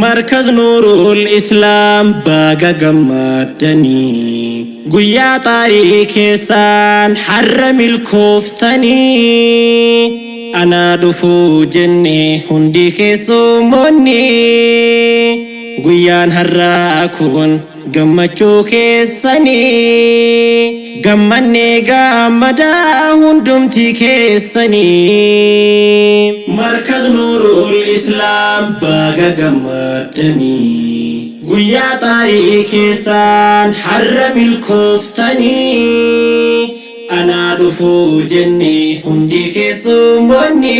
Markaz Nuurul Islaam baga gammaddanii guyyaa xaarii keessaan har'a milkooftanii anaa dhufuu jenne hundi keessummoonni guyyaan har'aa kun gammachuu keessanii gammannee gammadaa hundumti keessanii. Markaz Nuurul Islaam baga gammaddanii guyyaa xaarii keessaan har'a milkooftanii anaa dhufuu jenne hundi keessummoonni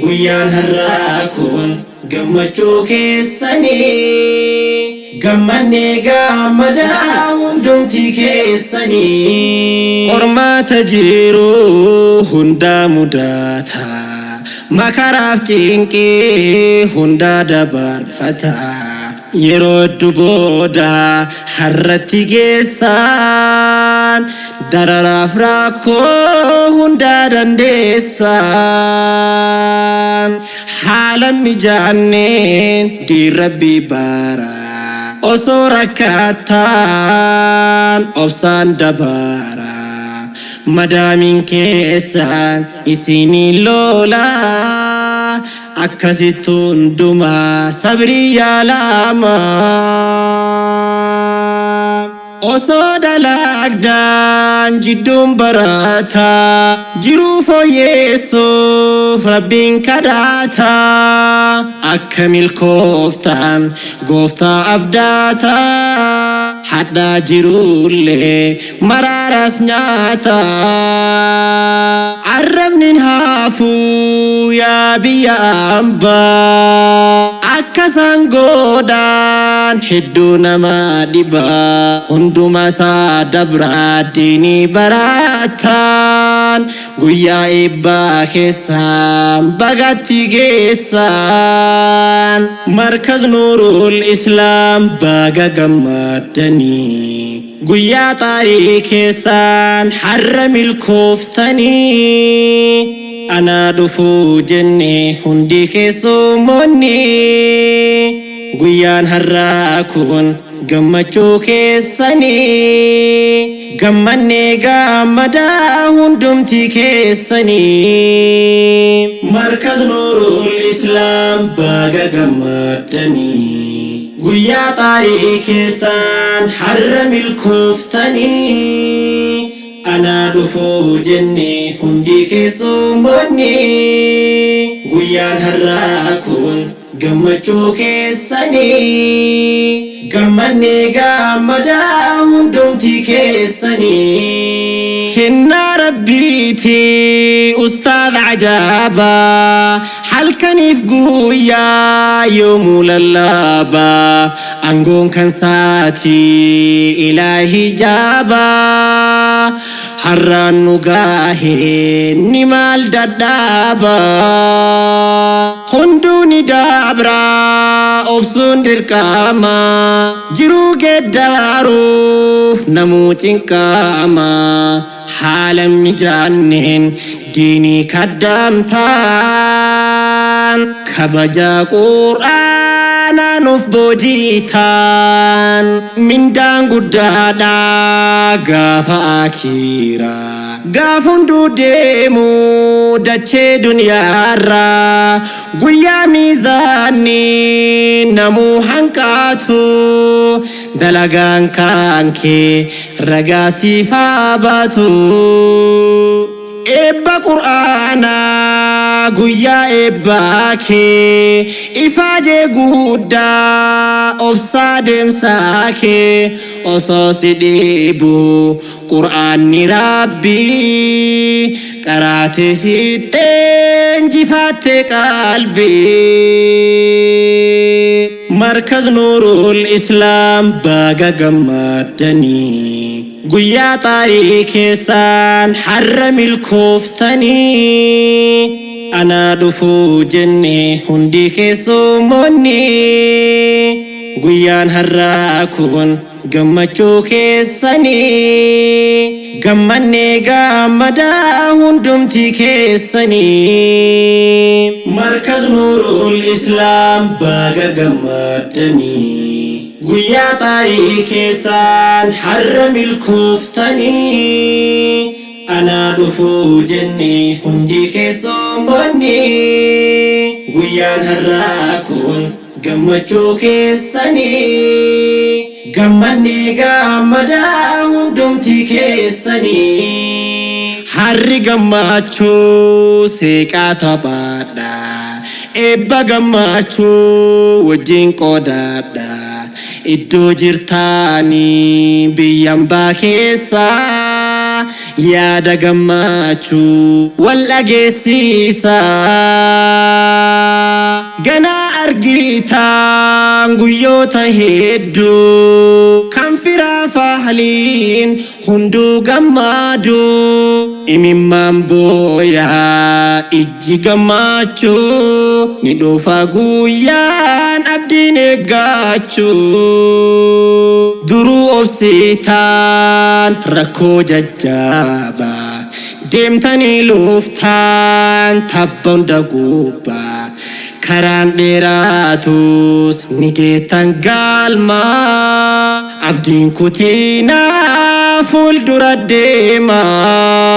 guyyaan har'aa kun gammachuu keessanii gammannee gammadaa hundumti keessanii. Qormaata jiru hundaa mudata makaraaf cinqii hundaa dabarfata yeroo hedduu booda har'atti geessan dararaaf rakkoo hundaa dandeessan haala mijaanneen diin Rabbii bara osoo rakkattaan obsaan dabara madaamiin keessan isinii lola akkasitti hundumaa sabrii yaalama. Osoo dalagdaan jidduun barata jiruu fooyyeessuuf Rabbiin kadhata akka milkooftaan gooftaa abdaata hadhaa jirullee maraaras nyaata. Arrabni haafuu yaa biyya ambaa akka isaan godhan hedduu nama dhiba hunduma isaa dabraa diinii barataan guyyaa eebbaa keessaan bagatti geessan. Markaz Nuurul Islaam baga gammaddanii guyyaa xaarii keessaan har'a milkooftanii anaa dhufuu jenne hundi keessummoonni guyyaan har'aa kun gammachuu keessanii gammannee gammadaa hundumti keessanii. Markaz Nuurul Islaam baga gammaddanii guyyaa xaarii keessaan har'a milkooftanii anaa dhufuu jenne hundi keessummoonni guyyaan har'aa kun gammachuu keessanii gammannee gammadaa hundumti keessanii. Kennaa Rabbiiti ustaad ajaabaa halkaniif guyyaa yoomuu lallaabaa aangoon kan saati ilaahi jaabaa har'aan nu gaahee ni maal dadhaabaa hunduu ni dabraa obsuun dirqama jiruu geeddaaruuf namuu cinqama haala mijaanneen diinii kaddaamtaan kabaja qur'aanaa nuuf boojitaan mindaan guddaadha gaafa akiiraa gaaf hunduu deemu dachee duniyaarraa guyyaa miizaanni namuu hanqaatu dalagaan kaankee ragaa siifaa baatu. Eebba qur'aanaa guyyaa eebbaa kee ifaajee guddaa obsaa deemsaa kee osoo si dhiibu qur'aanni Rabbii qaraatee fixxee injifaatte qalbii. Markaz Nuurul Islaam baga gammaddanii guyyaa xaarii keessaan har'a milkooftanii anaa dhufuu jenne hundi keessummoonni guyyaan har'aa kun gammachuu keessanii gammannee gammadaa hundumti keessanii. Markaz Nuurul Islaam baga gammaddanii guyyaa xaarii keessaan har'a milkooftanii anaa dhufuu jenne hundi keessummoonni guyyaan har'aa kun gammachuu keessanii gammannee gammadaa hundumti keessanii. Harri gammachuu seeqaa taphaadha, eebba gammachuu wajjin qoodaadha. Iddoo jirtaanii biyyan baa keessa yaada gammachuu wal dhageessisa. Ganaa argitaan guyyoota hedduu kan firaa faahliin hunduu gammadu, imimmaan booyaa ijji gammachuu ni dhufa guyyaan abdiin eeggachuu. Duruu obsitaan rakkoo jajjabaa deemtanii luftaan tabba hunda gubbaa, karaan dheeraatus ni geettan galmaa, abdiin kutiinaa fuuldura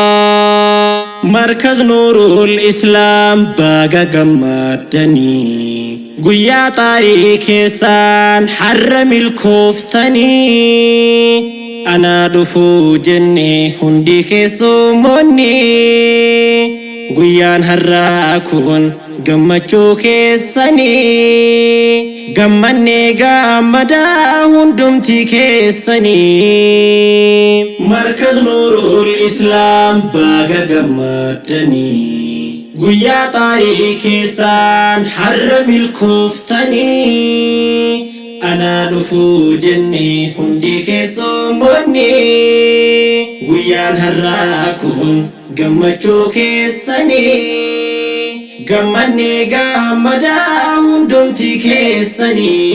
deemaa. Markaz Nuurul Islaam baga gammaddanii guyyaa xaarii keessaan har'a milkooftanii anaa dhufuu jenne hundi keessummoonni guyyaan har'aa kun gammachuu keessanii gammannee gammadaa hundumti keessanii. Markaz Nuurul Islaam baga gammaddanii guyyaa xaarii keessaan har'a milkooftanii anaa dhufuu jenne hundi keessummoonni guyyaan har'aa kun gammachuu keessanii gammannee gammadaa hundumti keessanii.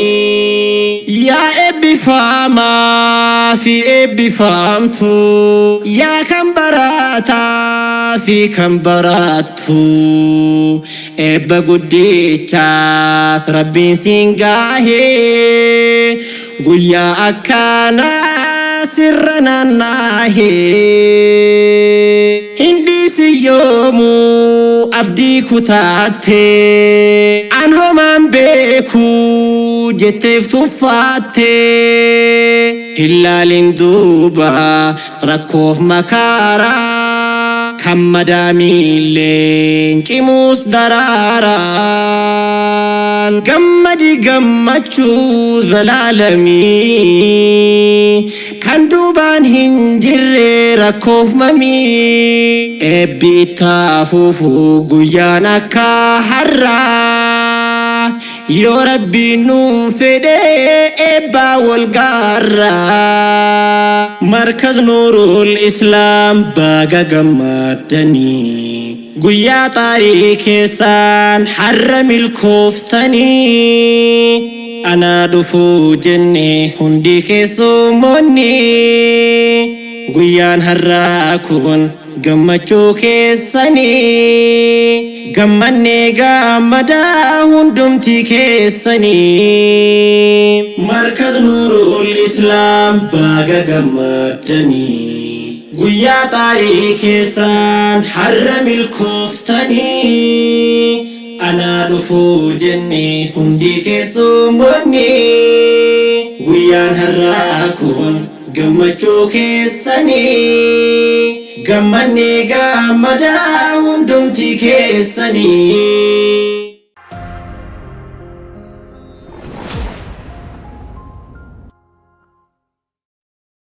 Yaa eebbifamaa fi eebbifamtu, yaa kan barataa fi kan barattu, eebba guddichaas Rabbiin siin gaahee guyyaa akkanaa sirra naannaahee hin dhiisi yoomuu abdii kutaatte an homaan beeku jetteef tuffaatte hin laalin duuba rakkoof makaaraa kan madaamiilleen cimuus daraaraan gammadi gammachuu zalaalamii kan duubaan hin jirre rakkoof mamii, eebbi ittaafuufu guyyaan akka har'aa yoo Rabbiin nuun fedhe eebbaa wal gaarraa. Markaz Nuurul Islaam baga gammaddanii guyyaa xaarii keessaan har'a milkooftanii anaa dhufuu jenne hundi keessummoonni guyyaan har'aa kun gammachuu keessanii gammannee gammadaa hundumti keessanii. Markaz Nuurul Islaam baga gammaddanii guyyaa xaarii keessaan har'a milkooftanii anaa dhufuu jenne hundi keessummoonni guyyaan har'aa kun gammachuu keessanii gammannee gammadaa hundumti keessanii.